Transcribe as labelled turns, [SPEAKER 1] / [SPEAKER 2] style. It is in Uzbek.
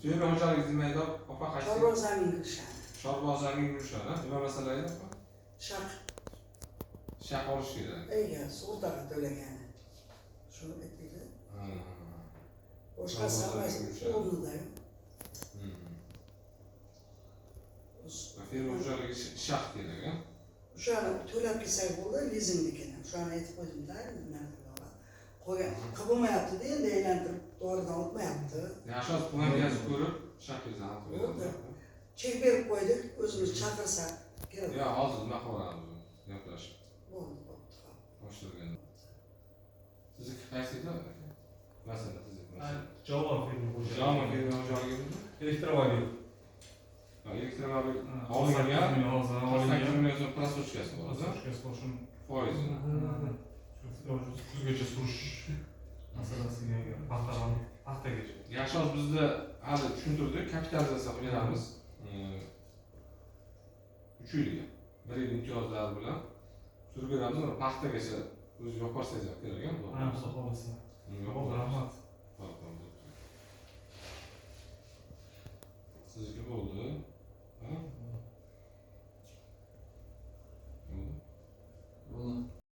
[SPEAKER 1] Fermer xo'jaligi nima edi, opa, qaysi?
[SPEAKER 2] Chorvoq Zamin Gulshani.
[SPEAKER 1] Chorvoq Zamin Gulshan, a? Nima masala edi, opa?
[SPEAKER 2] Shaq.
[SPEAKER 1] Shaq olish kerak.
[SPEAKER 2] Ega, sug'urtaga to'lagani. Shuni aytdi.
[SPEAKER 1] Ha.
[SPEAKER 2] Boshqasi
[SPEAKER 1] Chorvoq
[SPEAKER 2] hammasi
[SPEAKER 1] Zamin Gulshan.
[SPEAKER 2] o'rnida.
[SPEAKER 1] Fermer xo'jaligi shaq kerak, a?
[SPEAKER 2] O'shani to'lab kelsak bo'ldi, lizingnikini. O'shani aytib qo'ydimda, qolgan qilib bo'lmayapti-da, endi aylantirib doridan o'tmayapti.
[SPEAKER 1] Yaxshi, hozir план ko'rib, shaq hal qilib
[SPEAKER 2] Bo'ldi.
[SPEAKER 1] beramiz.
[SPEAKER 2] Chek berib qo'ydik, o'zimiz chaqirsak keladi.
[SPEAKER 1] Yo, hozir nima qilaveramiz, gaplashib.
[SPEAKER 2] Bo'ldi, bo'pti.
[SPEAKER 1] Boshlaydi. Sizniki qaysi edi? Masala sizniki masala.
[SPEAKER 3] Javob fermer xo'jaligi.
[SPEAKER 1] Javob fermer xo'jaligimi?
[SPEAKER 3] Elektromobil.
[SPEAKER 1] Ha, elektromobil
[SPEAKER 3] Ha,
[SPEAKER 1] olingan,
[SPEAKER 3] 48 million hozir
[SPEAKER 1] 48
[SPEAKER 3] olingan.
[SPEAKER 1] Million so'm просрочка si bor,
[SPEAKER 3] Просрочка si bor, shuni
[SPEAKER 1] foizi.
[SPEAKER 3] Shu kuzgacha surish masalasiga agar paxta, paxtagacha.
[SPEAKER 1] Yaxshi, hozir bizda hali tushuntirdik, kapitalizatsiya qilib beramiz. 3 yilga. Bir yil imtiyozlari bilan surib beramiz, uni paxtagacha o'zi yopib ham kerak,
[SPEAKER 3] Ha, xudo xohlasa.
[SPEAKER 1] Yopib
[SPEAKER 3] Rahmat.